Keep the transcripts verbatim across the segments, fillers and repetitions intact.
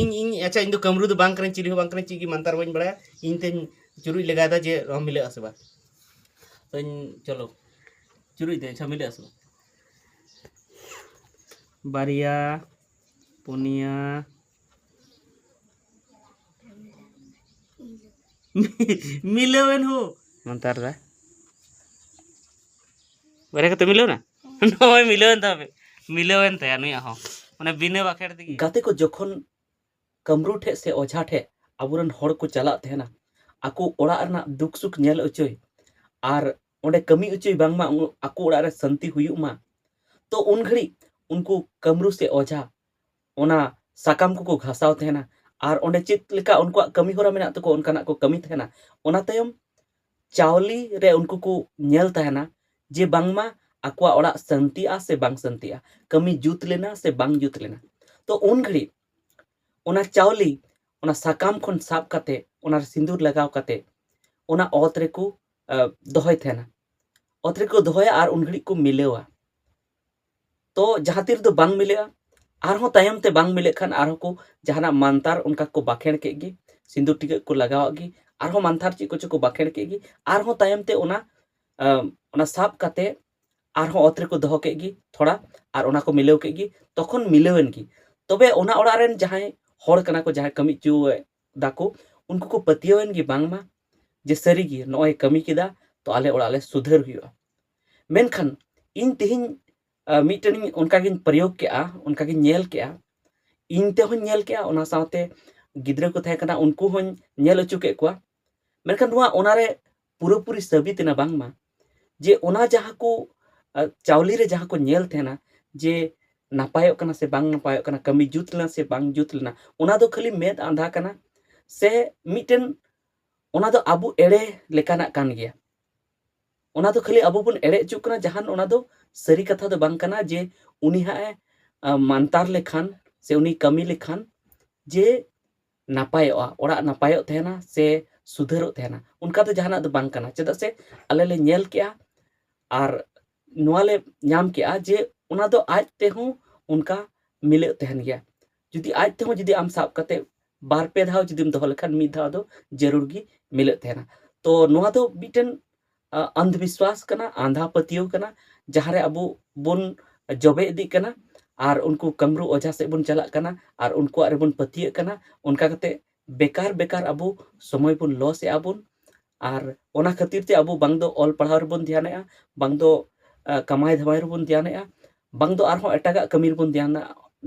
ᱤᱧ ᱤᱧ ᱟᱪᱪᱷᱟ, ᱤᱧ ᱫᱚ ᱠᱟᱹᱢᱨᱩ ᱫᱚ ᱵᱟᱝ ᱠᱟᱹᱱᱟᱹᱧ, ᱪᱤᱞᱤ ᱦᱚᱸ ᱵᱟᱝ ᱠᱟᱹᱱᱟᱹᱧ, ᱪᱮᱫ ᱜᱮ ᱢᱟᱱᱛᱟᱨ ᱵᱟᱹᱧ ᱵᱟᱲᱟᱭᱟ᱾ ᱤᱧ ᱛᱮᱧ ᱪᱩᱨᱩᱡ ᱞᱮᱜᱟᱭᱮᱫᱟ ᱡᱮ ᱱᱚᱣᱟ ᱢᱤᱞᱟᱹᱜ ᱟᱥᱮ ᱵᱟᱝ᱾ ᱛᱚᱧ ᱪᱚᱞᱚ ᱪᱩᱨᱩᱡ ᱫᱟᱹᱧ, ᱟᱪᱪᱷᱟ ᱢᱤᱞᱟᱹᱜ ᱟᱥᱮ ᱵᱟᱝ᱾ ᱵᱟᱨᱭᱟ, ᱯᱩᱱᱭᱟ, ᱢᱤᱞᱟᱹᱣᱮᱱ ᱦᱳ᱾ ᱢᱟᱱᱛᱟᱨ ᱫᱟ᱾ ᱵᱟᱨᱭᱟ ᱠᱟᱛᱮ ᱢᱤᱞᱟᱹᱣ ᱮᱱᱟ? ᱱᱚᱜᱼᱚᱭ ᱢᱤᱞᱟᱹᱣᱮᱱ ᱛᱟᱢᱟ᱾ ᱢᱤᱞᱟᱹᱣᱮᱱ ᱛᱟᱭᱟ ᱱᱩᱭᱟᱜ ᱦᱚᱸ᱾ ᱢᱟᱱᱮ ᱵᱤᱱᱟᱹ ᱵᱟᱠᱷᱮᱲ ᱛᱮᱜᱮ᱾ ᱜᱟᱛᱮ ᱠᱚ ᱡᱚᱠᱷᱚᱱ ᱠᱟᱹᱢᱨᱩ ᱴᱷᱮᱡ ᱥᱮ ᱚᱡᱷᱟ ᱴᱷᱮᱡ ᱟᱵᱚᱨᱮᱱ ᱦᱚᱲ ᱠᱚ ᱪᱟᱞᱟᱜ ᱛᱟᱦᱮᱱᱟ, ᱟᱠᱚ ᱚᱲᱟᱜ ᱨᱮᱱᱟᱜ ᱫᱩᱠ ᱥᱩᱠ ᱧᱮᱞ ᱚᱪᱚᱭ, ᱟᱨ ᱚᱸᱰᱮ ᱠᱟᱹᱢᱤ ᱚᱪᱚᱭ, ᱵᱟᱝᱢᱟ ᱩ-, ᱟᱠᱚ ᱚᱲᱟᱜ ᱨᱮ ᱥᱟᱱᱛᱤ ᱦᱩᱭᱩᱜ ᱢᱟ᱾ ᱛᱚ ᱩᱱ ᱜᱷᱟᱹᱲᱤᱡ ᱩᱱᱠᱩ ᱠᱟᱹᱢᱨᱩ ᱥᱮ ᱚᱡᱷᱟ ᱚᱱᱟ ᱥᱟᱠᱟᱢ ᱠᱚᱠᱚ ᱜᱷᱟᱥᱟᱣ ᱛᱟᱦᱮᱱᱟ, ᱟᱨ ᱚᱸᱰᱮ ᱪᱮᱫ ᱞᱮᱠᱟ ᱩᱱᱠᱩᱣᱟᱜ ᱠᱟᱹᱢᱤ ᱦᱚᱨᱟ ᱢᱮᱱᱟᱜ ᱛᱟᱠᱚᱣᱟ, ᱚᱱᱠᱟᱱᱟᱜ ᱠᱚ ᱠᱟᱹᱢᱤ ᱛᱟᱦᱮᱱᱟ᱾ ᱚᱱᱟ ᱛᱟᱭᱚᱢ ᱪᱟᱣᱞᱤ ᱨᱮ ᱩᱱᱠᱩ ᱠᱚ ᱧᱮᱞ ᱛᱟᱦᱮᱱᱟ ᱡᱮ ᱵᱟᱝᱢᱟ ᱟᱠᱚᱣᱟᱜ ᱚᱲᱟᱜ ᱥᱟᱱᱛᱤᱜᱼᱟ ᱥᱮ ᱵᱟᱝ ᱥᱟᱱᱛᱤᱜᱼᱟ, ᱠᱟᱹᱢᱤ ᱡᱩᱛ ᱞᱮᱱᱟ ᱥᱮ ᱵᱟᱝ ᱡᱩᱛ ᱞᱮᱱᱟ᱾ ᱛᱚ ᱩᱱ ᱜᱷᱟᱹᱲᱤᱡ ᱚᱱᱟ ᱪᱟᱣᱞᱤ, ᱚᱱᱟ ᱥᱟᱠᱟᱢ ᱠᱷᱚᱱ ᱥᱟᱵ ᱠᱟᱛᱮ, ᱚᱱᱟ ᱨᱮ ᱥᱤᱸᱫᱩᱨ ᱞᱟᱜᱟᱣ ᱠᱟᱛᱮ, ᱚᱱᱟ ᱚᱛ ᱨᱮᱠᱚ, ᱟ, ᱫᱚᱦᱚᱭ ᱛᱟᱦᱮᱱᱟ᱾ ᱚᱛ ᱨᱮᱠᱚ ᱫᱚᱦᱚᱭᱟ ᱟᱨ ᱩᱱ ᱜᱷᱟᱹᱲᱤᱡ ᱠᱚ ᱢᱤᱞᱟᱹᱣᱟ᱾ ᱛᱚ ᱡᱟᱦᱟᱸ ᱛᱤ ᱨᱮᱫᱚ ᱵᱟᱝ ᱢᱤᱞᱟᱹᱜᱼᱟ, ᱟᱨᱦᱚᱸ ᱛᱟᱭᱚᱢ ᱛᱮ ᱵᱟᱝ ᱢᱤᱞᱟᱹᱜ ᱠᱷᱟᱱ ᱟᱨᱦᱚᱸ ᱠᱚ ᱡᱟᱦᱟᱱᱟᱜ ᱢᱟᱱᱛᱟᱨ ᱚᱱᱠᱟ ᱠᱚ ᱵᱟᱠᱷᱮᱲ ᱠᱮᱫ ᱜᱮ, ᱥᱤᱸᱫᱩᱨ ᱴᱤᱠᱟᱹᱜ ᱠᱚ ᱞᱟᱜᱟᱣᱟᱜ ᱜᱮ, ᱟᱨᱦᱚᱸ ᱢᱟᱱᱛᱟᱨ ᱪᱮᱫ ᱠᱚᱪᱚ ᱠᱚ ᱵᱟᱠᱷᱮᱲ ᱠᱮᱫ ᱜᱮ, ᱟᱨᱦᱚᱸ ᱛᱟᱭᱚᱢ ᱛᱮ ᱚᱱᱟ, ᱟᱢ, ᱚᱱᱟ ᱥᱟᱵ ᱠᱟᱛᱮ ᱟᱨᱦᱚᱸ ᱚᱛ ᱨᱮᱠᱚ ᱫᱚᱦᱚ ᱠᱮᱫ ᱜᱮ ᱛᱷᱚᱲᱟ, ᱟᱨ ᱚᱱᱟ ᱠᱚ ᱢᱤᱞᱟᱹᱣ ᱠᱮᱫ ᱜᱮ, ᱛᱚᱠᱷᱚᱱ ᱢᱤᱞᱟᱹᱣᱮᱱ ᱜᱮ᱾ ᱛᱚᱵᱮ ᱚᱱᱟ ᱚᱲᱟᱜ ᱨᱮᱱ ᱡᱟᱦᱟᱸᱭ ᱦᱚᱲ ᱠᱟᱱᱟ ᱠᱚ, ᱡᱟᱦᱟᱸᱭ ᱠᱟᱹᱢᱤ ᱦᱚᱪᱚ ᱫᱟᱠᱚ, ᱩᱱᱠᱩ ᱠᱚ ᱯᱟᱹᱛᱭᱟᱹᱣᱮᱱ ᱜᱮ ᱵᱟᱝᱢᱟ ᱡᱮ ᱥᱟᱹᱨᱤᱜᱮ ᱱᱚᱜᱼᱚᱭ ᱠᱟᱹᱢᱤ ᱠᱮᱫᱟ, ᱛᱚ ᱟᱞᱮ ᱚᱲᱟᱜ ᱞᱮ ᱥᱩᱫᱷᱟᱹᱨ ᱦᱩᱭᱩᱜᱼᱟ᱾ ᱢᱮᱱᱠᱷᱟᱱ ᱤᱧ ᱛᱮᱦᱮᱧ, ᱟ, ᱢᱤᱫᱴᱮᱱ ᱤᱧ ᱚᱱᱠᱟᱜᱤᱧ ᱯᱨᱚᱭᱳᱜᱽ ᱠᱮᱜᱼᱟ, ᱚᱱᱠᱟᱜᱤᱧ ᱧᱮᱞ ᱠᱮᱜᱼᱟ, ᱤᱧ ᱛᱮᱦᱚᱸᱧ ᱧᱮᱞ ᱠᱮᱜᱼᱟ, ᱚᱱᱟ ᱥᱟᱶᱛᱮ ᱜᱤᱫᱽᱨᱟᱹ ᱠᱚ ᱛᱟᱦᱮᱸ ᱠᱟᱱᱟ, ᱩᱱᱠᱩ ᱦᱚᱸᱧ ᱧᱮᱞ ᱦᱚᱪᱚ ᱠᱮᱫ ᱠᱚᱣᱟ᱾ ᱢᱮᱱᱠᱷᱟᱱ ᱱᱚᱣᱟ ᱚᱱᱟᱨᱮ ᱯᱩᱨᱟᱹᱯᱩᱨᱤ ᱥᱟᱹᱵᱤᱛ ᱮᱱᱟ ᱵᱟᱝᱢᱟ ᱡᱮ ᱚᱱᱟ ᱡᱟᱦᱟᱸ ᱠᱚ, ᱟ, ᱪᱟᱣᱞᱮ ᱨᱮ ᱡᱟᱦᱟᱸ ᱠᱚ ᱧᱮᱞ ᱛᱟᱦᱮᱱᱟ ᱡᱮ ᱱᱟᱯᱟᱭᱚᱜ ᱠᱟᱱᱟ ᱥᱮ ᱵᱟᱝ ᱱᱟᱯᱟᱭᱚᱜ ᱠᱟᱱᱟ, ᱠᱟᱹᱢᱤ ᱡᱩᱛ ᱞᱮᱱᱟ ᱥᱮ ᱵᱟᱝ ᱡᱩᱛ ᱞᱮᱱᱟ, ᱚᱱᱟ ᱫᱚ ᱠᱷᱟᱹᱞᱤ ᱢᱮᱫ ᱟᱸᱫᱷᱟ ᱠᱟᱱᱟ ᱥᱮ ᱢᱤᱫᱴᱮᱱ ᱚᱱᱟ ᱫᱚ ᱟᱵᱚ ᱮᱲᱮ ᱞᱮᱠᱟᱱᱟᱜ ᱠᱟᱱ ᱜᱮᱭᱟ᱾ ᱚᱱᱟ ᱫᱚ ᱠᱷᱟᱹᱞᱤ ᱟᱵᱚ ᱵᱚᱱ ᱮᱲᱮ ᱦᱚᱪᱚᱜ ᱠᱟᱱᱟ, ᱡᱟᱦᱟᱱ ᱚᱱᱟ ᱫᱚ ᱥᱟᱹᱨᱤ ᱠᱟᱛᱷᱟ ᱫᱚ ᱵᱟᱝ ᱠᱟᱱᱟ ᱡᱮ ᱩᱱᱤ ᱦᱟᱸᱜ ᱮ, ᱟ, ᱢᱟᱱᱛᱟᱨ ᱞᱮᱠᱷᱟᱱ ᱥᱮ ᱩᱱᱤ ᱠᱟᱹᱢᱤ ᱞᱮᱠᱷᱟᱱ ᱡᱮ ᱱᱟᱯᱟᱭᱚᱜᱼᱟ, ᱚᱲᱟᱜ ᱱᱟᱯᱟᱭᱚᱜ ᱛᱟᱦᱮᱱᱟ ᱥᱮ ᱥᱩᱫᱷᱟᱹᱨᱚᱜ ᱛᱟᱦᱮᱱᱟ, ᱚᱱᱠᱟ ᱫᱚ ᱡᱟᱦᱟᱱᱟᱜ ᱫᱚ ᱵᱟᱝ ᱠᱟᱱᱟ᱾ ᱪᱮᱫᱟᱜ ᱥᱮ ᱟᱞᱮ ᱞᱮ ᱧᱮᱞ ᱠᱮᱜᱼᱟ ᱟᱨ ᱱᱚᱣᱟ ᱞᱮ ᱧᱟᱢ ᱠᱮᱜᱼᱟ ᱡᱮ ᱚᱱᱟ ᱫᱚ ᱟᱡ ᱛᱮᱦᱚᱸ ᱚᱱᱠᱟ ᱢᱤᱞᱟᱹᱜ ᱛᱟᱦᱮᱱ ᱜᱮᱭᱟ᱾ ᱡᱩᱫᱤ ᱟᱡ ᱛᱮᱦᱚᱸ ᱡᱩᱫᱤ ᱟᱢ ᱥᱟᱵ ᱠᱟᱛᱮ ᱵᱟᱨ ᱯᱮ ᱫᱷᱟᱣ ᱡᱩᱫᱤᱢ ᱫᱚᱦᱚ ᱞᱮᱠᱷᱟᱱ, ᱢᱤᱫ ᱫᱷᱟᱣ ᱫᱚ ᱡᱟᱹᱨᱩᱲ ᱜᱮ ᱢᱤᱞᱟᱹᱜ ᱛᱟᱦᱮᱱᱟ᱾ ᱛᱚ ᱱᱚᱣᱟ ᱫᱚ ᱢᱤᱫᱴᱮᱱ, ᱟ, ᱟᱱᱫᱷ ᱵᱤᱥᱣᱟᱥ ᱠᱟᱱᱟ, ᱟᱸᱫᱷᱟ ᱯᱟᱹᱛᱭᱟᱹᱣ ᱠᱟᱱᱟ, ᱡᱟᱦᱟᱸ ᱨᱮ ᱟᱵᱚ ᱵᱚᱱ ᱡᱚᱵᱮ ᱤᱫᱤᱜ ᱠᱟᱱᱟ ᱟᱨ ᱩᱱᱠᱩ ᱠᱟᱹᱢᱨᱩ ᱚᱡᱷᱟ ᱥᱮᱫ ᱵᱚᱱ ᱪᱟᱞᱟᱜ ᱠᱟᱱᱟ ᱟᱨ ᱩᱱᱠᱩᱣᱟᱜ ᱨᱮᱵᱚᱱ ᱯᱟᱹᱛᱭᱟᱹᱜ ᱠᱟᱱᱟ᱾ ᱚᱱᱠᱟ ᱠᱟᱛᱮ ᱵᱮᱠᱟᱨ ᱵᱮᱠᱟᱨ ᱟᱵᱚ ᱥᱚᱢᱚᱭ ᱵᱚᱱ ᱞᱚᱥ ᱮᱫᱼᱟ ᱵᱚᱱ᱾ ᱟᱨ ᱚᱱᱟ ᱠᱷᱟᱹᱛᱤᱨ ᱛᱮ ᱟᱵᱚ ᱵᱟᱝ ᱫᱚ ᱚᱞ ᱯᱟᱲᱦᱟᱣ ᱨᱮᱵᱚᱱ ᱫᱷᱮᱭᱟᱱᱮᱜᱼᱟ, ᱵᱟᱝ ᱫᱚ, ᱟ, ᱠᱟᱢᱟᱭ ᱫᱷᱟᱢᱟᱭ ᱨᱮᱵᱚᱱ ᱫᱷᱮᱭᱟᱱᱮᱜᱼᱟ, ᱵᱟᱝ ᱫᱚ ᱟᱨᱦᱚᱸ ᱮᱴᱟᱜᱟᱜ ᱠᱟᱹᱢᱤ ᱨᱮᱵᱚᱱ ᱫᱷᱮᱭᱟᱱᱟ,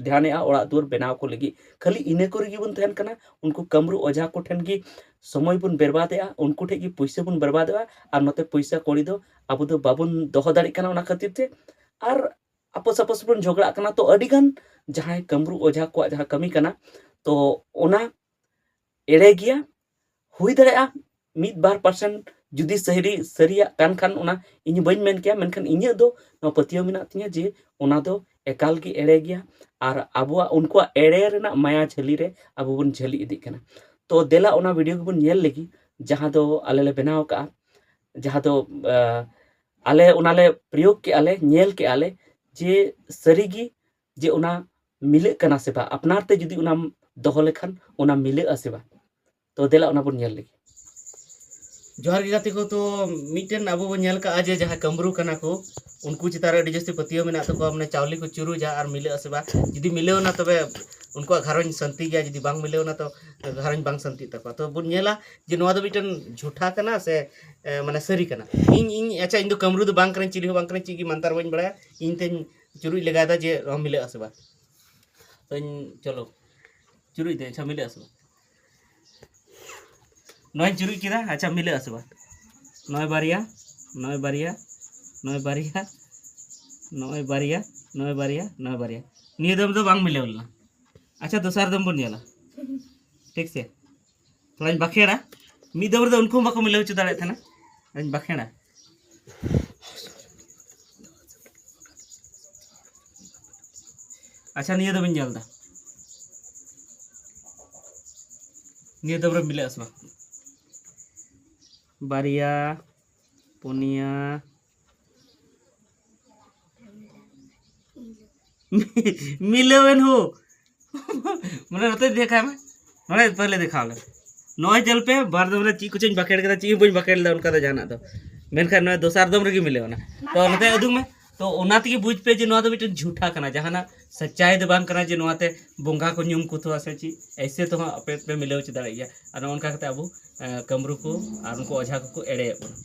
ᱫᱷᱮᱭᱟᱱᱮᱜᱼᱟ, ᱚᱲᱟᱜ ᱫᱩᱣᱟᱹᱨ ᱵᱮᱱᱟᱣ ᱠᱚ ᱞᱟᱹᱜᱤᱫ᱾ ᱠᱷᱟᱹᱞᱤ ᱤᱱᱟᱹ ᱠᱚᱨᱮ ᱜᱮᱵᱚᱱ ᱛᱟᱦᱮᱱ ᱠᱟᱱᱟ, ᱩᱱᱠᱩ ᱠᱟᱹᱢᱨᱩ ᱚᱡᱷᱟ ᱠᱚ ᱴᱷᱮᱱ ᱜᱮ ᱥᱚᱢᱚᱭ ᱵᱚᱱ ᱵᱮᱨᱵᱟᱫᱮᱜᱼᱟ, ᱩᱱᱠᱩ ᱴᱷᱮᱱ ᱜᱮ ᱯᱩᱭᱥᱟᱹ ᱵᱚᱱ ᱵᱮᱨᱵᱟᱫᱮᱜᱼᱟ, ᱟᱨ ᱱᱚᱛᱮ ᱯᱩᱭᱥᱟᱹ ᱠᱚᱲᱤ ᱫᱚ ᱟᱵᱚ ᱫᱚ ᱵᱟᱵᱚᱱ ᱫᱚᱦᱚ ᱫᱟᱲᱮᱭᱟᱜ ᱠᱟᱱᱟ ᱚᱱᱟ ᱠᱷᱟᱹᱛᱤᱨ ᱛᱮ᱾ ᱟᱨ ᱟᱯᱚᱥ ᱟᱯᱚᱥ ᱵᱚᱱ ᱡᱷᱚᱜᱽᱲᱟᱜ ᱠᱟᱱᱟ᱾ ᱛᱚ ᱟᱹᱰᱤᱜᱟᱱ ᱡᱟᱦᱟᱸᱭ ᱠᱟᱹᱢᱨᱩ ᱚᱡᱷᱟ ᱠᱚᱣᱟᱜ ᱡᱟᱦᱟᱸ ᱠᱟᱹᱢᱤ ᱠᱟᱱᱟ, ᱛᱚ ᱚᱱᱟ ᱮᱲᱮ ᱜᱮᱭᱟ᱾ ᱦᱩᱭ ᱫᱟᱲᱮᱭᱟᱜᱼᱟ ᱢᱤᱫ ᱵᱟᱨ percent ᱡᱩᱫᱤ ᱥᱟᱹᱨᱤ, ᱥᱟᱹᱨᱤᱭᱟᱜ ᱠᱟᱱ ᱠᱷᱟᱱ, ᱚᱱᱟ ᱤᱧ ᱵᱟᱹᱧ ᱢᱮᱱ ᱠᱮᱭᱟ, ᱢᱮᱱᱠᱷᱟᱱ ᱤᱧᱟᱹᱜ ᱫᱚ ᱱᱚᱣᱟ ᱯᱟᱹᱛᱭᱟᱹᱣ ᱢᱮᱱᱟᱜ ᱛᱤᱧᱟᱹ ᱡᱮ ᱚᱱᱟ ᱫᱚ ᱮᱠᱟᱞ ᱜᱮ ᱮᱲᱮ ᱜᱮᱭᱟ᱾ ᱟᱨ ᱟᱵᱚᱣᱟᱜ ᱩᱱᱠᱩᱣᱟᱜ ᱮᱲᱮ ᱨᱮᱱᱟᱜ ᱢᱟᱭᱟ ᱡᱷᱟᱹᱞᱤ ᱨᱮ ᱟᱵᱚ ᱵᱚᱱ ᱡᱷᱟᱹᱞᱤ ᱤᱫᱤᱜ ᱠᱟᱱᱟ᱾ ᱛᱚ ᱫᱮᱞᱟ ᱚᱱᱟ video ᱜᱮᱵᱚᱱ ᱧᱮᱞ ᱞᱮᱜᱮ, ᱡᱟᱦᱟᱸ ᱫᱚ ᱟᱞᱮ ᱞᱮ ᱵᱮᱱᱟᱣ ᱠᱟᱜᱼᱟ, ᱡᱟᱦᱟᱸ ᱫᱚ, ᱟ, ᱟᱞᱮ ᱚᱱᱟ ᱞᱮ ᱯᱨᱚᱭᱳᱜᱽ ᱠᱮᱜᱼᱟ ᱞᱮ, ᱧᱮᱞ ᱠᱮᱜᱼᱟ ᱞᱮ ᱡᱮ ᱥᱟᱹᱨᱤᱜᱮ ᱡᱮ ᱚᱱᱟ ᱢᱤᱞᱟᱹᱜ ᱠᱟᱱᱟ ᱥᱮ ᱵᱟᱝ, ᱟᱯᱱᱟᱨ ᱛᱮ ᱡᱩᱫᱤ ᱚᱱᱟᱢ ᱫᱚᱦᱚ ᱞᱮᱠᱷᱟᱱ ᱚᱱᱟ ᱢᱤᱞᱟᱹᱜᱼᱟ ᱥᱮ ᱵᱟᱝ᱾ ᱛᱚ ᱫᱮᱞᱟ ᱚᱱᱟ ᱵᱚᱱ ᱧᱮᱞ ᱞᱮᱜᱮ᱾ ᱡᱚᱦᱟᱨ ᱜᱮ ᱜᱟᱛᱮ ᱠᱚ᱾ ᱛᱚ ᱢᱤᱫᱴᱮᱱ ᱟᱵᱚ ᱵᱚᱱ ᱧᱮᱞ ᱠᱟᱜᱼᱟ ᱡᱮ ᱡᱟᱦᱟᱸᱭ ᱠᱟᱹᱢᱨᱩ ᱠᱟᱱᱟ ᱠᱚ, ᱩᱱᱠᱩ ᱪᱮᱛᱟᱱ ᱨᱮ ᱟᱹᱰᱤ ᱡᱟᱹᱥᱛᱤ ᱯᱟᱹᱛᱭᱟᱹᱣ ᱢᱮᱱᱟᱜ ᱛᱟᱠᱚᱣᱟ, ᱢᱟᱱᱮ ᱪᱟᱣᱞᱮ ᱠᱚ ᱪᱩᱨᱩᱡᱟ ᱟᱨ ᱢᱤᱞᱟᱹᱜᱼᱟ ᱥᱮ ᱵᱟᱝ᱾ ᱡᱩᱫᱤ ᱢᱤᱞᱟᱹᱣ ᱮᱱᱟ ᱛᱚᱵᱮ ᱩᱱᱠᱩᱣᱟᱜ ᱜᱷᱟᱨᱚᱸᱡᱽ ᱥᱟᱱᱛᱤ ᱜᱮᱭᱟ, ᱡᱩᱫᱤ ᱵᱟᱝ ᱢᱤᱞᱟᱹᱣ ᱮᱱᱟ ᱛᱚ ᱜᱷᱟᱨᱚᱸᱡᱽ ᱵᱟᱝ ᱥᱟᱱᱛᱤᱜ ᱛᱟᱠᱚᱣᱟ᱾ ᱛᱚ ᱵᱚᱱ ᱧᱮᱞᱟ ᱡᱮ ᱱᱚᱣᱟ ᱫᱚ ᱢᱤᱫᱴᱮᱱ ᱡᱷᱩᱴᱷᱟ ᱠᱟᱱᱟ ᱥᱮ, ᱮ, ᱢᱟᱱᱮ ᱥᱟᱹᱨᱤ ᱠᱟᱱᱟ᱾ ᱤᱧ, ᱤᱧ, ᱟᱪᱪᱷᱟ, ᱤᱧ ᱫᱚ ᱠᱟᱹᱢᱨᱩ ᱫᱚ ᱵᱟᱝ ᱠᱟᱹᱱᱟᱹᱧ, ᱪᱤᱞᱤ ᱦᱚᱸ ᱵᱟᱝ ᱠᱟᱹᱱᱟᱹᱧ, ᱪᱮᱫ ᱜᱮ ᱢᱟᱱᱛᱟᱨ ᱵᱟᱹᱧ ᱵᱟᱲᱟᱭᱟ᱾ ᱤᱧ ᱛᱮᱧ ᱪᱩᱨᱩᱡ ᱞᱮᱜᱟᱭᱮᱫᱟ ᱡᱮ ᱱᱚᱣᱟ ᱢᱤᱞᱟᱹᱜᱼᱟ ᱥᱮ ᱵᱟᱝ᱾ ᱛᱚᱧ, ᱪᱚᱞᱚ, ᱪᱩᱨᱩᱡ ᱫᱟᱹᱧ, ᱟᱪᱪᱷᱟ, ᱢᱤᱞᱟᱹᱜᱼᱟ ᱥᱮ ᱵᱟᱝ? ᱱᱚᱣᱟᱧ ᱪᱩᱨᱩᱡ ᱠᱮᱫᱟ, ᱟᱪᱪᱷᱟ, ᱢᱤᱞᱟᱹᱜᱼᱟ ᱥᱮ ᱵᱟᱝ? ᱱᱚᱜᱼᱚᱭ ᱵᱟᱨᱭᱟ, ᱱᱚᱜᱼᱚᱭ ᱵᱟᱨᱭᱟ, ᱱᱚᱜᱼᱚᱭ ᱵᱟᱨᱭᱟ, ᱱᱚᱜᱼᱚᱭ ᱵᱟᱨᱭᱟ, ᱱᱚᱜᱼᱚᱭ ᱵᱟᱨᱭᱟ, ᱱᱚᱜᱼᱚᱭ ᱵᱟᱨᱭᱟ᱾ ᱱᱤᱭᱟᱹ ᱫᱚᱢ ᱫᱚ ᱵᱟᱝ ᱢᱤᱞᱟᱹᱣ ᱞᱮᱱᱟ᱾ ᱟᱪᱪᱷᱟ, ᱫᱚᱥᱟᱨ ᱫᱚᱢ ᱵᱚᱱ ᱧᱮᱞᱟ᱾ ᱴᱷᱤᱠ ᱥᱮ? ᱛᱷᱚᱲᱟᱧ ᱵᱟᱠᱷᱮᱲᱟ᱾ ᱢᱤᱫ ᱫᱚᱢ ᱨᱮᱫᱚ ᱩᱱᱠᱩ ᱦᱚᱸ ᱵᱟᱠᱚ ᱢᱤᱞᱟᱹᱣ ᱦᱚᱪᱚ ᱫᱟᱲᱮᱭᱟᱜ ᱛᱟᱦᱮᱱᱟ᱾ ᱟᱨᱤᱧ ᱵᱟᱠᱷᱮᱲᱟ᱾ ᱟᱪᱪᱷᱟ, ᱱᱤᱭᱟᱹ ᱫᱚᱵᱤᱱ ᱧᱮᱞ ᱮᱫᱟ, ᱱᱤᱭᱟᱹ ᱫᱚ ᱵᱚᱞᱮ ᱢᱤᱞᱟᱹᱜ ᱟᱥᱮ ᱵᱟᱝ? ᱵᱟᱨᱭᱟ, ᱯᱩᱱᱭᱟ, ᱢᱤᱞᱟᱹᱣᱮᱱ ᱦᱳ᱾ ᱢᱟᱱᱮ ᱱᱚᱛᱮ ᱫᱮᱠᱷᱟᱣ ᱢᱮ, ᱱᱚᱰᱮ ᱯᱮᱦᱞᱮ ᱫᱮᱠᱷᱟᱣ ᱞᱮ᱾ ᱱᱚᱜᱼᱚᱭ ᱧᱮᱞ ᱯᱮ, ᱵᱟᱨ ᱫᱚᱢ ᱨᱮ ᱪᱮᱫ ᱠᱚᱪᱚᱧ ᱵᱟᱠᱷᱮᱲ ᱠᱮᱫᱟ, ᱪᱮᱫ ᱦᱚᱸ ᱵᱟᱹᱧ ᱵᱟᱠᱷᱮᱲ ᱞᱮᱫᱟ ᱚᱱᱠᱟ ᱫᱚ ᱡᱟᱦᱟᱱᱟᱜ ᱫᱚ᱾ ᱢᱮᱱᱠᱷᱟᱱ ᱱᱚᱣᱟ ᱫᱚᱥᱟᱨ ᱫᱚᱢ ᱨᱮᱜᱮ ᱢᱤᱞᱟᱹᱣ ᱮᱱᱟ᱾ ᱛᱚ ᱱᱚᱛᱮ ᱩᱫᱩᱜ ᱢᱮ᱾ ᱛᱚ ᱚᱱᱟ ᱛᱮᱜᱮ ᱵᱩᱡᱽ ᱯᱮ ᱡᱮ ᱱᱚᱣᱟ ᱫᱚ ᱢᱤᱫᱴᱮᱱ ᱡᱷᱩᱴᱟ ᱠᱟᱱᱟ, ᱡᱟᱦᱟᱱᱟᱜ ᱥᱟᱪᱟᱭ ᱫᱚ ᱵᱟᱝ ᱠᱟᱱᱟ ᱡᱮ ᱱᱚᱣᱟᱛᱮ ᱵᱚᱸᱜᱟ ᱠᱚ ᱧᱩᱢ ᱠᱚ ᱛᱷᱩᱣᱟ ᱥᱮ ᱪᱮᱫ᱾ ᱮᱭᱥᱮ ᱛᱮᱦᱚᱸ ᱟᱯᱮ ᱯᱮ ᱢᱤᱞᱟᱹᱣ ᱦᱚᱪᱚ ᱫᱟᱲᱮᱭᱟᱜ ᱜᱮᱭᱟ᱾ ᱟᱨ ᱱᱚᱜᱼᱚ ᱱᱚᱝᱠᱟ ᱠᱟᱛᱮ ᱟᱵᱚ, ᱮ, ᱠᱟᱹᱢᱨᱩ ᱠᱚ ᱟᱨ ᱩᱱᱠᱩ ᱚᱡᱷᱟ ᱠᱚᱠᱚ ᱮᱲᱮᱭᱮᱫ ᱵᱚᱱᱟ᱾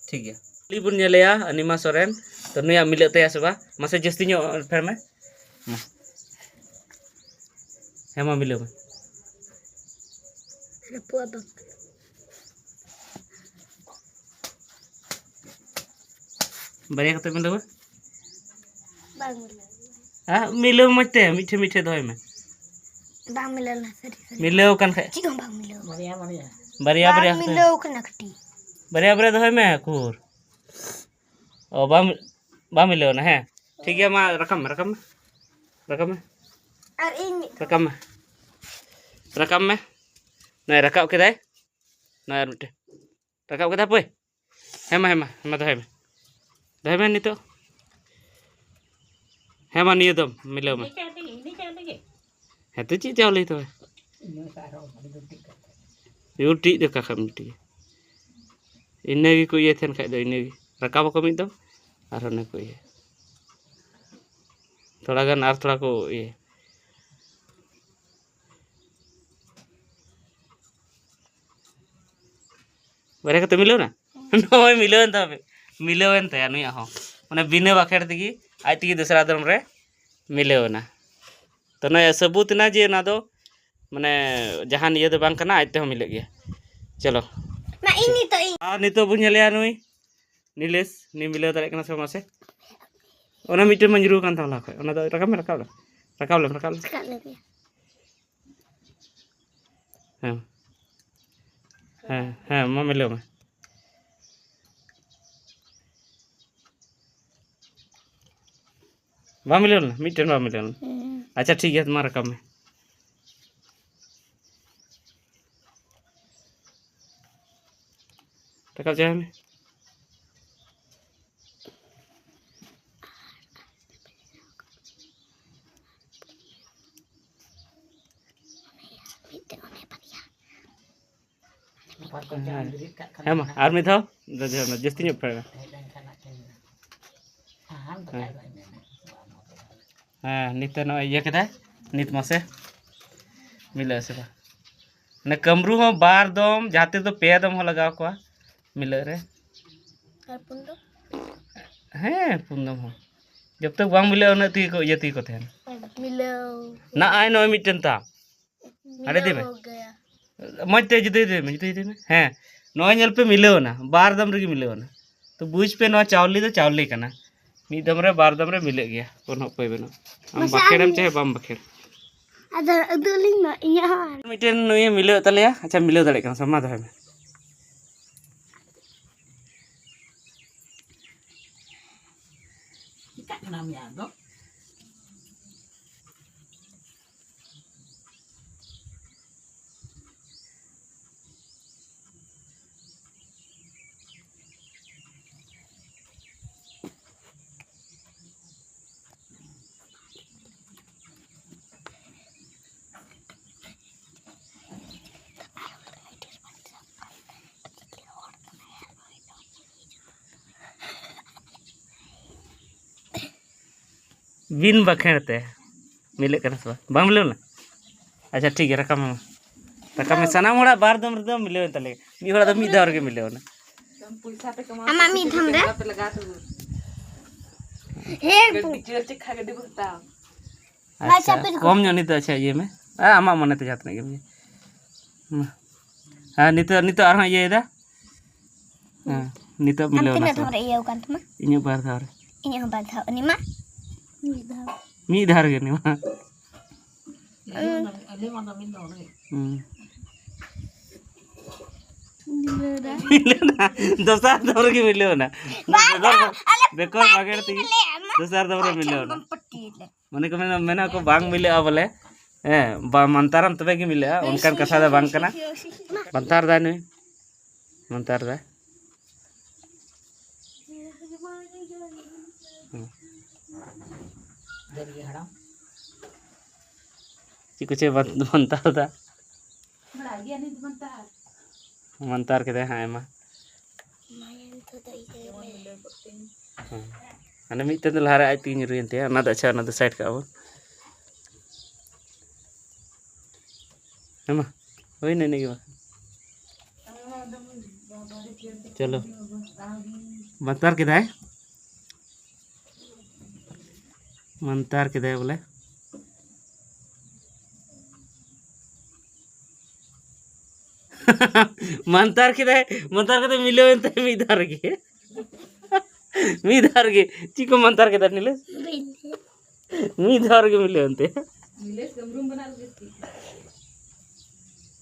ᱴᱷᱤᱠ ᱜᱮᱭᱟ, ᱠᱩᱞᱤ ᱵᱚᱱ ᱧᱮᱞᱮᱭᱟ ᱱᱤᱢᱟ ᱥᱚᱨᱮᱱ, ᱛᱚ ᱱᱩᱭᱟᱜ ᱢᱤᱞᱟᱹᱜ ᱛᱟᱭᱟ ᱥᱮ ᱵᱟᱝ? ᱢᱟᱥᱮ ᱡᱟᱹᱥᱛᱤ ᱧᱚᱜ ᱯᱷᱮᱨ ᱢᱮ᱾ ᱢᱟ᱾ ᱦᱮᱸ, ᱢᱟ ᱢᱤᱞᱟᱹᱣ ᱢᱮ᱾ ᱨᱟᱹᱯᱩᱫ ᱟᱫᱚ᱾ ᱵᱟᱨᱭᱟ ᱠᱟᱛᱮ ᱢᱤᱞᱟᱹᱣ ᱢᱮ᱾ ᱵᱟᱝ ᱢᱤᱞᱟᱹᱣ᱾ ᱦᱮᱸ, ᱢᱤᱞᱟᱹᱣ ᱢᱚᱡᱽ ᱛᱮ, ᱢᱤᱫᱴᱷᱮᱱ ᱢᱤᱫᱴᱷᱮᱱ ᱫᱚᱦᱚᱭ ᱢᱮ᱾ ᱵᱟᱝ ᱢᱤᱞᱟᱹᱣ ᱞᱮᱱᱟ, ᱥᱟᱹᱨᱤ, ᱥᱟᱹᱨᱤ᱾ ᱢᱤᱞᱟᱹᱣ ᱠᱟᱱ ᱠᱷᱟᱡ᱾ ᱪᱮᱫ ᱦᱚᱸ ᱵᱟᱝ ᱢᱤᱞᱟᱹᱣ᱾ ᱵᱟᱨᱭᱟ, ᱵᱟᱨᱭᱟ᱾ ᱵᱟᱨᱭᱟ ᱵᱟᱝ ᱠᱟᱛᱮ᱾ ᱢᱤᱞᱟᱹᱣ ᱠᱟᱱᱟ ᱠᱟᱹᱴᱤᱡ᱾ ᱵᱟᱨᱭᱟ, ᱵᱟᱨᱭᱟ ᱫᱚᱦᱚᱭ ᱢᱮ, ᱩᱠᱩᱨ᱾ ᱚ, ᱵᱟᱢ, ᱵᱟᱢ ᱢᱤᱞᱟᱹᱣ ᱮᱱᱟ, ᱦᱮᱸ? ᱴᱷᱤᱠ ᱜᱮᱭᱟ, ᱢᱟ ᱨᱟᱠᱟᱵ ᱢᱮ, ᱨᱟᱠᱟᱵ ᱢᱮ᱾ ᱨᱟᱠᱟᱵ ᱢᱮ᱾ ᱟᱨ ᱤᱧ ᱢᱤᱫ ᱫᱷᱟᱣ᱾ ᱨᱟᱠᱟᱵ ᱢᱮ᱾ ᱨᱟᱠᱟᱵ ᱢᱮ᱾ ᱱᱚᱜᱼᱚᱭ ᱨᱟᱠᱟᱵ ᱠᱮᱫᱟᱭ᱾ ᱱᱚᱜᱼᱚᱭ ᱟᱨ ᱢᱤᱫᱴᱮᱱ᱾ ᱨᱟᱠᱟᱵ ᱠᱮᱫᱟ ᱦᱟᱯᱳᱭ᱾ ᱦᱮᱸ ᱢᱟ, ᱦᱮᱸ ᱢᱟ, ᱦᱮᱸ ᱢᱟ, ᱫᱚᱦᱚᱭ ᱢᱮ᱾ ᱫᱚᱦᱚᱭ ᱢᱮ ᱱᱤᱛᱚᱜ᱾ ᱦᱮᱸ ᱢᱟ, ᱱᱤᱭᱟᱹ ᱫᱚᱢ ᱢᱤᱞᱟᱹᱣ ᱢᱮ᱾ ᱤᱱᱟᱹ ᱪᱟᱣᱞᱮ ᱜᱮ, ᱤᱱᱟᱹ ᱪᱟᱣᱞᱮ ᱜᱮ᱾ ᱦᱮᱸ ᱛᱚ, ᱪᱮᱫ ᱪᱟᱣᱞᱮ ᱛᱚᱵᱮ? ᱤᱱᱟᱹ ᱥᱟᱨ ᱦᱚᱸ ᱵᱟᱹᱧ ᱫᱩᱞ ᱴᱷᱤᱠ ᱠᱟᱜ ᱛᱟᱦᱮᱸᱫ᱾ ᱫᱩᱞ ᱴᱷᱤᱠ ᱫᱚ ᱚᱠᱟ ᱠᱷᱚᱱ ᱮᱢ ᱴᱷᱤᱠᱟ? ᱤᱱᱟᱹ ᱜᱮᱠᱚ ᱤᱭᱟᱹ ᱛᱟᱦᱮᱱ ᱠᱷᱟᱡ ᱫᱚ, ᱤᱱᱟᱹ ᱜᱮ᱾ ᱨᱟᱠᱟᱵ ᱟᱠᱚ ᱢᱤᱫ ᱫᱚᱢ, ᱟᱨᱦᱚᱸ ᱤᱱᱟᱹ ᱠᱚ ᱤᱭᱟᱹ᱾ ᱛᱷᱚᱲᱟ ᱜᱟᱱ ᱟᱨ ᱛᱷᱚᱲᱟ ᱠᱚ ᱤᱭᱟᱹ᱾ ᱵᱟᱨᱭᱟ ᱠᱟᱛᱮ ᱢᱤᱞᱟᱹᱣ ᱮᱱᱟ? ᱱᱚᱜᱼᱚᱭ ᱢᱤᱞᱟᱹᱣᱮᱱ ᱛᱟᱢᱟ, ᱢᱤᱞᱟᱹᱣᱮᱱ ᱛᱟᱭᱟ ᱱᱩᱭᱟᱜ ᱦᱚᱸ᱾ ᱢᱟᱱᱮ ᱵᱤᱱᱟᱹ ᱵᱟᱠᱷᱮᱲ ᱛᱮᱜᱮ ᱟᱡ ᱛᱮᱜᱮ ᱫᱚᱥᱨᱟ ᱫᱚᱢ ᱨᱮ ᱢᱤᱞᱟᱹᱣ ᱮᱱᱟ᱾ ᱛᱚ ᱱᱚᱣᱟ ᱥᱟᱹᱵᱩᱛ ᱮᱱᱟ ᱡᱮ ᱚᱱᱟ ᱫᱚ ᱢᱟᱱᱮ ᱡᱟᱦᱟᱱ ᱤᱭᱟᱹ ᱫᱚ ᱵᱟᱝ ᱠᱟᱱᱟ, ᱟᱡ ᱛᱮᱦᱚᱸ ᱢᱤᱞᱟᱹᱜ ᱜᱮᱭᱟ᱾ ᱪᱚᱞᱚ᱾ ᱢᱟ ᱤᱧ ᱱᱤᱛᱚᱜ ᱤᱧ᱾ ᱟᱨ ᱱᱤᱛᱚᱜ ᱵᱚᱱ ᱧᱮᱞᱮᱭᱟ ᱱᱩᱭ ᱱᱤᱞᱮᱥ, ᱱᱩᱭ ᱢᱤᱞᱟᱹᱣ ᱫᱟᱲᱮᱭᱟᱜ ᱠᱟᱱᱟ ᱥᱮ ᱵᱟᱝ ᱢᱟᱥᱮ? ᱚᱱᱟ ᱢᱤᱫᱴᱮᱱ ᱢᱟ ᱧᱩᱨᱩ ᱟᱠᱟᱱ ᱛᱟᱢᱟ ᱞᱟᱦᱟ ᱠᱷᱚᱡ, ᱚᱱᱟ ᱫᱚ ᱨᱟᱠᱟᱵ ᱢᱮ, ᱨᱟᱠᱟᱵ ᱞᱮᱢ, ᱨᱟᱠᱟᱵ ᱞᱮᱢ, ᱨᱟᱠᱟᱵ ᱞᱮᱢ᱾ ᱨᱟᱠᱟᱵ ᱞᱮᱜᱮ᱾ ᱦᱮᱸ᱾ ᱦᱮᱸ, ᱦᱮᱸ, ᱢᱟ ᱢᱤᱞᱟᱹᱣ ᱢᱮ᱾ ᱵᱟᱢ ᱢᱤᱞᱟᱹᱣ ᱞᱮᱱᱟ? ᱢᱤᱫᱴᱮᱱ ᱵᱟᱢ ᱢᱤᱞᱟᱹᱣ ᱞᱮᱱᱟ? ᱦᱮᱸ᱾ ᱟᱪᱪᱷᱟ, ᱴᱷᱤᱠ ᱜᱮᱭᱟ, ᱢᱟ ᱨᱟᱠᱟᱵ ᱢᱮ᱾ ᱨᱟᱠᱟᱵ ᱪᱟᱵᱟᱭ ᱢᱮ᱾ ᱦᱮᱸ᱾ ᱦᱮᱸ ᱢᱟ, ᱟᱨ ᱢᱤᱫ ᱫᱷᱟᱣ᱾ ᱡᱟᱹᱥᱛᱤ ᱧᱚᱜ ᱯᱷᱮᱰ ᱢᱮ᱾ ᱦᱮᱸ᱾ ᱦᱮᱸ, ᱱᱤᱛ ᱱᱚᱜᱼᱚᱭ ᱤᱭᱟᱹ ᱠᱮᱫᱟᱭ, ᱱᱤᱛ ᱢᱟᱥᱮ ᱢᱤᱞᱟᱹᱜ ᱟᱥᱮ ᱵᱟᱝ? ᱢᱟᱱᱮ ᱠᱟᱹᱢᱨᱩ ᱦᱚᱸ ᱵᱟᱨ ᱫᱚᱢ, ᱡᱟᱦᱟᱸ ᱛᱤᱥ ᱫᱚ ᱯᱮ ᱫᱚᱢ ᱦᱚᱸ ᱞᱟᱜᱟᱣ ᱠᱚᱣᱟ ᱢᱤᱞᱟᱹᱜ ᱨᱮ᱾ ᱟᱨ ᱯᱩᱱ ᱫᱚ? ᱦᱮᱸ, ᱯᱩᱱ ᱫᱚᱢ ᱦᱚᱸ᱾ ᱡᱚᱵ ᱛᱚᱠ ᱵᱟᱝ ᱢᱤᱞᱟᱹᱜᱼᱟ, ᱩᱱᱟᱹᱜ ᱛᱮᱜᱮ ᱠᱚ ᱤᱭᱟᱹ ᱛᱮᱜᱮ ᱠᱚ ᱛᱟᱦᱮᱱᱟ᱾ ᱢᱤᱞᱟᱹᱣ᱾ ᱱᱚᱜᱼᱚᱭ ᱱᱚᱜᱼᱚᱭ ᱢᱤᱫᱴᱮᱱ ᱛᱟᱢ᱾ ᱟᱨᱮ ᱫᱮ ᱢᱮ᱾ ᱢᱚᱡᱽ ᱛᱮ ᱡᱩᱫᱟᱹᱭ ᱫᱮ ᱢᱮ, ᱡᱩᱫᱟᱹᱭ ᱫᱮ ᱢᱮ᱾ ᱦᱮᱸ, ᱱᱚᱜᱼᱚᱭ ᱧᱮᱞ ᱯᱮ, ᱢᱤᱞᱟᱹᱣ ᱮᱱᱟ, ᱵᱟᱨ ᱫᱚᱢ ᱨᱮᱜᱮ ᱢᱤᱞᱟᱹᱣ ᱮᱱᱟ᱾ ᱛᱚ ᱵᱩᱡᱽ ᱯᱮ, ᱱᱚᱣᱟ ᱪᱟᱣᱞᱮ ᱫᱚ ᱪᱟᱣᱞᱮ ᱠᱟᱱᱟ, ᱢᱤᱫ ᱫᱚᱢ ᱨᱮ ᱵᱟᱨ ᱫᱚᱢ ᱨᱮ ᱢᱤᱞᱟᱹᱜ ᱜᱮᱭᱟ, ᱠᱳᱱᱳ ᱩᱯᱟᱹᱭ ᱵᱟᱹᱱᱩᱜᱼᱟ᱾ ᱟᱢ ᱢᱟᱥᱮ ᱵᱟᱠᱷᱮᱲᱮᱢ ᱟᱢ ᱪᱟᱦᱮ ᱵᱟᱢ ᱵᱟᱠᱷᱮᱲ᱾ ᱟᱫᱚ ᱩᱫᱩᱜ ᱟᱹᱞᱤᱧ ᱢᱟ, ᱤᱧᱟᱹᱜ ᱦᱚᱸ ᱟᱨ ᱢᱤᱫᱴᱮᱱ ᱱᱩᱭᱮ ᱢᱤᱞᱟᱹᱣ ᱮᱫ ᱛᱟᱞᱮᱭᱟ᱾ ᱟᱪᱪᱷᱟ, ᱢᱤᱞᱟᱹᱣ ᱫᱟᱲᱮᱭᱟᱜ ᱠᱟᱱᱟ ᱥᱮ? ᱢᱟ ᱫᱚᱦᱚᱭ ᱢᱮ᱾ ᱪᱤᱠᱟᱹᱜ ᱠᱟᱱᱟ ᱩᱱᱤᱭᱟᱜ ᱫᱚ? ᱵᱤᱱ ᱵᱟᱠᱷᱮᱲ ᱛᱮ ᱢᱤᱞᱟᱹᱜ ᱠᱟᱱᱟ ᱥᱮ ᱵᱟᱝ? ᱵᱟᱝ ᱢᱤᱞᱟᱹᱣ ᱞᱮᱱᱟ? ᱟᱪᱪᱷᱟ, ᱴᱷᱤᱠ ᱜᱮᱭᱟ, ᱨᱟᱠᱟᱵ ᱢᱮ ᱢᱟ᱾ ᱨᱟᱠᱟᱵ ᱢᱮ᱾ ᱥᱟᱱᱟᱢ ᱦᱚᱲᱟᱜ ᱵᱟᱨ ᱫᱚᱢ ᱨᱮᱫᱚ ᱢᱤᱞᱟᱹᱣ ᱮᱱ ᱛᱟᱞᱮ ᱜᱮ᱾ ᱢᱤᱫ ᱦᱚᱲᱟᱜ ᱫᱚ ᱢᱤᱫ ᱫᱷᱟᱣ ᱨᱮᱜᱮ ᱢᱤᱞᱟᱹᱣ ᱮᱱᱟ᱾ ᱟᱢᱟᱜ ᱢᱤᱫ ᱫᱷᱟᱣ ᱨᱮ? ᱦᱮᱸ᱾ ᱟᱪᱪᱷᱟ, ᱠᱚᱢ ᱧᱚᱜ ᱱᱤᱛᱚᱜ, ᱟᱪᱪᱷᱟ, ᱤᱭᱟᱹᱭ ᱢᱮ᱾ ᱦᱮᱸ, ᱟᱢᱟᱜ ᱢᱚᱱᱮ ᱛᱮ ᱡᱟᱦᱟᱸ ᱛᱤᱱᱟᱹᱜ ᱜᱮᱢ ᱤᱭᱟᱹᱭ᱾ ᱢᱟ᱾ ᱦᱮᱸ, ᱱᱤᱛᱚᱜ, ᱱᱤᱛᱚᱜ ᱟᱨᱦᱚᱸ ᱤᱭᱟᱹᱭᱮᱫᱟ᱾ ᱦᱮᱸ, ᱟᱢ ᱱᱤᱛᱚᱜ ᱢᱤᱞᱟᱹᱣ ᱮᱱᱟ ᱛᱤᱱᱟᱹᱜ ᱥᱮ ᱫᱷᱟᱣ ᱵᱟᱝ? ᱨᱮ ᱤᱭᱟᱹᱣ ᱠᱟᱱ ᱛᱟᱢᱟ? ᱤᱧᱟᱹᱜ ᱵᱟᱨ ᱫᱷᱟᱣ ᱨᱮ᱾ ᱤᱧᱟᱹᱜ ᱦᱚᱸ ᱵᱟᱨ ᱫᱷᱟᱣ᱾ ᱩᱱᱤ ᱢᱟ ᱢᱤᱫ ᱫᱷᱟᱣ᱾ ᱢᱤᱫ ᱫᱷᱟᱣ ᱨᱮᱜᱮ ᱩᱱᱤ ᱢᱟ᱾ ᱦᱩᱸ᱾ ᱢᱤᱞᱟᱹᱣ ᱮᱱᱟ᱾ ᱫᱚᱥᱟᱨ ᱫᱚᱢ ᱨᱮᱜᱮ ᱢᱤᱞᱟᱹᱣ ᱮᱱᱟ᱾ ᱵᱟᱨ ᱫᱷᱟᱣ, ᱟᱞᱮ ᱵᱮᱠᱚᱨ ᱯᱟᱨᱴᱤ ᱵᱟᱜᱮᱲ ᱛᱮᱜᱮ ᱞᱮ ᱮᱢᱟ᱾ ᱫᱚᱥᱟᱨ ᱫᱚᱢ ᱨᱮ ᱢᱤᱞᱟᱹᱣ ᱮᱱᱟ᱾ ᱵᱟᱝ ᱯᱟᱨᱴᱤ ᱞᱮ᱾ ᱢᱚᱱᱮ ᱠᱚ ᱢᱮᱱᱟ, ᱢᱮᱱᱟ ᱠᱚ ᱵᱟᱝ ᱢᱤᱞᱟᱹᱜᱼᱟ ᱵᱚᱞᱮ᱾ ᱦᱮᱸ, ᱵᱟ-, ᱢᱟᱱᱛᱟᱨᱟᱢ ᱛᱚᱵᱮ ᱜᱮ ᱢᱤᱞᱟᱹᱜᱼᱟ, ᱚᱱᱠᱟᱱ ᱠᱟᱛᱷᱟ ᱫᱚ ᱵᱟᱝ ᱠᱟᱱᱟ᱾ ᱢᱟᱱᱛᱟᱨ ᱫᱟᱭ ᱱᱩᱭ, ᱢᱟᱱᱛᱟᱨ ᱫᱟᱭ᱾ ᱦᱩᱸ᱾ ᱪᱮᱫ ᱠᱚᱪᱚᱭ ᱢᱟᱱ-, ᱢᱟᱱᱛᱟᱨ ᱫᱟ᱾ ᱵᱟᱲᱟᱭ ᱜᱮᱭᱟ ᱱᱤᱛ ᱢᱟᱱᱛᱟᱨ᱾ ᱢᱟᱱᱛᱟᱨ ᱠᱮᱫᱟᱭ ᱦᱟᱸᱜ ᱟᱭᱢᱟ᱾ ᱦᱮᱸ᱾ ᱦᱟᱱᱮ ᱢᱤᱫᱴᱮᱱ ᱫᱚ ᱞᱟᱦᱟᱨᱮ ᱟᱡ ᱛᱮᱜᱮ ᱧᱩᱨᱩᱭᱮᱱ ᱛᱟᱭᱟ, ᱚᱱᱟ ᱫᱚ ᱟᱪᱪᱷᱟ, ᱚᱱᱟ ᱫᱚ ᱥᱟᱭᱤᱰ ᱠᱟᱜᱼᱟ ᱵᱚᱱ᱾ ᱦᱮᱸ ᱢᱟ, ᱦᱩᱭᱱᱟ ᱤᱱᱟᱹᱜ ᱜᱮ ᱵᱟᱠᱷᱟᱱ᱾ ᱪᱚᱞᱚ, ᱢᱟᱱᱛᱟᱨ ᱠᱮᱫᱟᱭ᱾ ᱢᱟᱱᱛᱟᱨ ᱠᱮᱫᱟᱭ ᱵᱚᱞᱮ᱾ ᱢᱟᱱᱛᱟᱨ ᱠᱮᱫᱟᱭ, ᱢᱟᱱᱛᱟᱨ ᱠᱟᱛᱮ ᱢᱤᱞᱟᱹᱣ ᱮᱱ ᱛᱟᱭᱟ ᱢᱤᱫ ᱫᱷᱟᱣ ᱨᱮᱜᱮ᱾ ᱢᱤᱫ ᱫᱷᱟᱣ ᱨᱮᱜᱮ᱾ ᱪᱮᱫ ᱠᱚ ᱢᱟᱱᱛᱟᱨ ᱠᱮᱫᱟ ᱱᱤᱞᱮᱥ? ᱢᱤᱫ ᱫᱷᱟᱣ ᱨᱮᱜᱮ ᱢᱤᱞᱟᱹᱣ ᱮᱱ ᱛᱟᱭᱟ᱾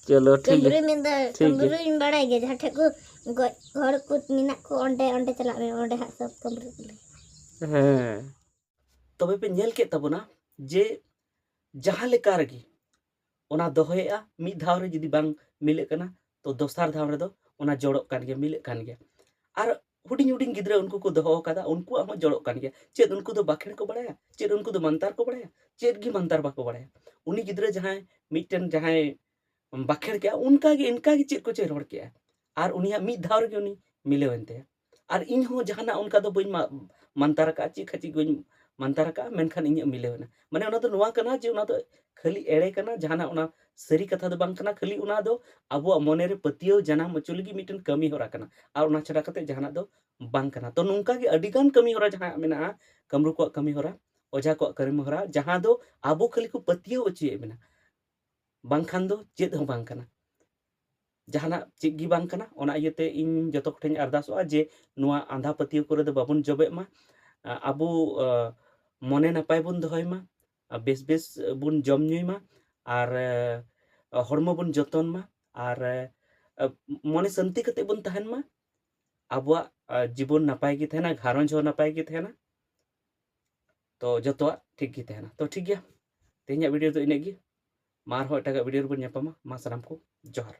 ᱪᱚᱞᱚ, ᱴᱷᱤᱠ ᱜᱮᱭᱟ᱾ ᱠᱟᱹᱢᱨᱩ ᱢᱮᱱᱫᱚ ᱴᱷᱤᱠ ᱜᱮᱭᱟ᱾ ᱠᱟᱹᱢᱨᱩᱧ ᱵᱟᱲᱟᱭ ᱜᱮᱭᱟ, ᱡᱟᱦᱟᱸ ᱴᱷᱮᱡ ᱠᱚ ᱜᱚᱡ ᱦᱚᱲ ᱠᱚ ᱢᱮᱱᱟᱜ ᱠᱚ, ᱚᱸᱰᱮ, ᱚᱸᱰᱮ ᱪᱟᱞᱟᱜ ᱢᱮ, ᱚᱸᱰᱮ ᱦᱟᱸᱜ ᱥᱚᱵ ᱠᱟᱹᱢᱨᱩ ᱠᱚ ᱞᱟᱹᱭᱟ᱾ ᱦᱮᱸ᱾ ᱛᱚᱵᱮ ᱯᱮ ᱧᱮᱞ ᱠᱮᱫ ᱛᱟᱵᱚᱱᱟ ᱡᱮ ᱡᱟᱦᱟᱸ ᱞᱮᱠᱟ ᱨᱮᱜᱮ ᱚᱱᱟ ᱫᱚᱦᱚᱭᱮᱜᱼᱟ, ᱢᱤᱫ ᱫᱷᱟᱣ ᱨᱮ ᱡᱩᱫᱤ ᱵᱟᱝ ᱢᱤᱞᱟᱹᱜ ᱠᱟᱱᱟ, ᱛᱚ ᱫᱚᱥᱟᱨ ᱫᱷᱟᱣ ᱨᱮᱫᱚ ᱚᱱᱟ ᱡᱚᱲᱚᱜ ᱠᱟᱱ ᱜᱮᱭᱟ, ᱢᱤᱞᱟᱹᱜ ᱠᱟᱱ ᱜᱮᱭᱟ᱾ ᱟᱨ ᱦᱩᱰᱤᱧ ᱦᱩᱰᱤᱧ ᱜᱤᱫᱽᱨᱟᱹ ᱩᱱᱠᱩ ᱠᱚ ᱫᱚᱦᱚ ᱟᱠᱟᱫᱟ, ᱩᱱᱠᱩᱣᱟᱜ ᱦᱚᱸ ᱡᱚᱲᱚᱜ ᱠᱟᱱ ᱜᱮᱭᱟ᱾ ᱪᱮᱫ ᱩᱱᱠᱩ ᱫᱚ ᱵᱟᱠᱷᱮᱲ ᱠᱚ ᱵᱟᱲᱟᱭᱟ? ᱪᱮᱫ ᱩᱱᱠᱩ ᱫᱚ ᱢᱟᱱᱛᱟᱨ ᱠᱚ ᱵᱟᱲᱟᱭᱟ? ᱪᱮᱫ ᱜᱮ ᱢᱟᱱᱛᱟᱨ ᱵᱟᱠᱚ ᱵᱟᱲᱟᱭᱟ᱾ ᱩᱱᱤ ᱜᱤᱫᱽᱨᱟᱹ ᱡᱟᱦᱟᱸᱭ ᱢᱤᱫᱴᱮᱱ ᱡᱟᱦᱟᱸᱭ ᱵᱟᱠᱷᱮᱲ ᱠᱮᱜᱼᱟ, ᱚᱱᱠᱟ ᱜᱮ, ᱤᱱᱠᱟ ᱜᱮ ᱪᱮᱫ ᱠᱚᱪᱚᱭ ᱨᱚᱲ ᱠᱮᱜᱼᱟ, ᱟᱨ ᱩᱱᱤᱭᱟᱜ ᱢᱤᱫ ᱫᱷᱟᱣ ᱨᱮᱜᱮ ᱩᱱᱤ ᱢᱤᱞᱟᱹᱣ ᱮᱱ ᱛᱟᱭᱟ᱾ ᱟᱨ ᱤᱧ ᱦᱚᱸ ᱡᱟᱦᱟᱱᱟᱜ ᱚᱱᱠᱟ ᱫᱚ ᱵᱟᱹᱧ ᱢᱟ-, ᱢᱟᱱᱛᱟᱨ ᱟᱠᱟᱫᱼᱟ, ᱪᱮᱫ ᱠᱷᱟᱹᱪᱤ ᱵᱟᱹᱧ ᱢᱟᱱᱛᱟᱨ ᱟᱠᱟᱫᱼᱟ, ᱢᱮᱱᱠᱷᱟᱱ ᱤᱧᱟᱹᱜ ᱢᱤᱞᱟᱹᱣ ᱮᱱᱟ᱾ ᱢᱟᱱᱮ ᱚᱱᱟ ᱫᱚ ᱱᱚᱣᱟ ᱠᱟᱱᱟ ᱡᱮ ᱚᱱᱟ ᱫᱚ ᱠᱷᱟᱹᱞᱤ ᱮᱲᱮ ᱠᱟᱱᱟ, ᱡᱟᱦᱟᱱᱟᱜ ᱚᱱᱟ ᱥᱟᱹᱨᱤ ᱠᱟᱛᱷᱟ ᱫᱚ ᱵᱟᱝ ᱠᱟᱱᱟ, ᱠᱷᱟᱹᱞᱤ ᱚᱱᱟ ᱫᱚ ᱟᱵᱚᱣᱟᱜ ᱢᱚᱱᱮ ᱨᱮ ᱯᱟᱹᱛᱭᱟᱹᱣ ᱡᱟᱱᱟᱢ ᱦᱚᱪᱚ ᱞᱟᱹᱜᱤᱫ ᱢᱤᱫᱴᱮᱱ ᱠᱟᱹᱢᱤ ᱦᱚᱨᱟ ᱠᱟᱱᱟ, ᱟᱨ ᱚᱱᱟ ᱪᱷᱟᱰᱟ ᱠᱟᱛᱮ ᱡᱟᱦᱟᱱᱟᱜ ᱫᱚ ᱵᱟᱝ ᱠᱟᱱᱟ᱾ ᱛᱚ ᱱᱚᱝᱠᱟ ᱜᱮ ᱟᱹᱰᱤ ᱜᱟᱱ ᱠᱟᱹᱢᱤ ᱦᱚᱨᱟ ᱡᱟᱦᱟᱸ ᱢᱮᱱᱟᱜᱼᱟ, ᱠᱟᱹᱢᱨᱩ ᱠᱚᱣᱟᱜ ᱠᱟᱹᱢᱤ ᱦᱚᱨᱟ, ᱚᱡᱷᱟ ᱠᱚᱣᱟᱜ ᱠᱟᱹᱢᱤ ᱦᱚᱨᱟ, ᱡᱟᱦᱟᱸ ᱫᱚ ᱟᱵᱚ ᱠᱷᱟᱹᱞᱤ ᱠᱚ ᱯᱟᱹᱛᱭᱟᱹᱣ ᱦᱚᱪᱚᱭᱮᱫ ᱵᱚᱱᱟ, ᱵᱟᱝᱠᱷᱟᱱ ᱫᱚ ᱪᱮᱫ ᱦᱚᱸ ᱵᱟᱝ ᱠᱟᱱᱟ᱾ ᱡᱟᱦᱟᱱᱟᱜ ᱪᱮᱫ ᱜᱮ ᱵᱟᱝ ᱠᱟᱱᱟ᱾ ᱚᱱᱟ ᱤᱭᱟᱹᱛᱮ ᱤᱧ ᱡᱚᱛᱚ ᱠᱚᱴᱷᱮᱱ ᱟᱨᱫᱟᱥᱚᱜᱼᱟ ᱡᱮ ᱱᱚᱣᱟ ᱟᱸᱫᱷᱟ ᱯᱟᱹᱛᱭᱟᱹᱣ ᱠᱚᱨᱮ ᱫᱚ ᱵᱟᱵᱚᱱ ᱡᱚᱵᱮᱜ ᱢᱟ᱾ ᱟ-, ᱟᱵᱚ, ᱟ, ᱢᱚᱱᱮ ᱱᱟᱯᱟᱭ ᱵᱚᱱ ᱫᱚᱦᱚᱭ ᱢᱟ, ᱟ, ᱵᱮᱥ ᱵᱮᱥ ᱵᱚᱱ ᱡᱚᱢ ᱧᱩᱭ ᱢᱟ, ᱟᱨ, ᱟ, ᱦᱚᱲᱢᱚ ᱵᱚᱱ ᱡᱚᱛᱚᱱ ᱢᱟ, ᱟᱨ, ᱟ, ᱢᱚᱱᱮ ᱥᱟᱹᱱᱛᱤ ᱠᱟᱛᱮ ᱵᱚᱱ ᱛᱟᱦᱮᱱ ᱢᱟ᱾ ᱟᱵᱚᱣᱟᱜ, ᱟ, ᱡᱤᱵᱚᱱ ᱱᱟᱯᱟᱭ ᱜᱮ ᱛᱟᱦᱮᱱᱟ, ᱜᱷᱟᱨᱚᱸᱡᱽ ᱦᱚᱸ ᱱᱟᱯᱟᱭ ᱜᱮ ᱛᱟᱦᱮᱱᱟ᱾ ᱛᱚ ᱡᱚᱛᱚᱣᱟᱜ ᱴᱷᱤᱠ ᱜᱮ ᱛᱟᱦᱮᱱᱟ᱾ ᱛᱚ ᱴᱷᱤᱠ ᱜᱮᱭᱟ, ᱛᱮᱦᱮᱧᱟᱜ ᱵᱷᱤᱰᱤᱭᱳ ᱫᱚ ᱤᱱᱟᱹᱜ ᱜᱮ᱾ ᱢᱟ ᱟᱨᱦᱚᱸ ᱮᱴᱟᱜᱟᱜ ᱵᱷᱤᱰᱤᱭᱳ ᱨᱮᱵᱚᱱ ᱧᱟᱯᱟᱢᱟ᱾ ᱢᱟ ᱥᱟᱱᱟᱢ ᱠᱚ ᱡᱚᱦᱟᱨ᱾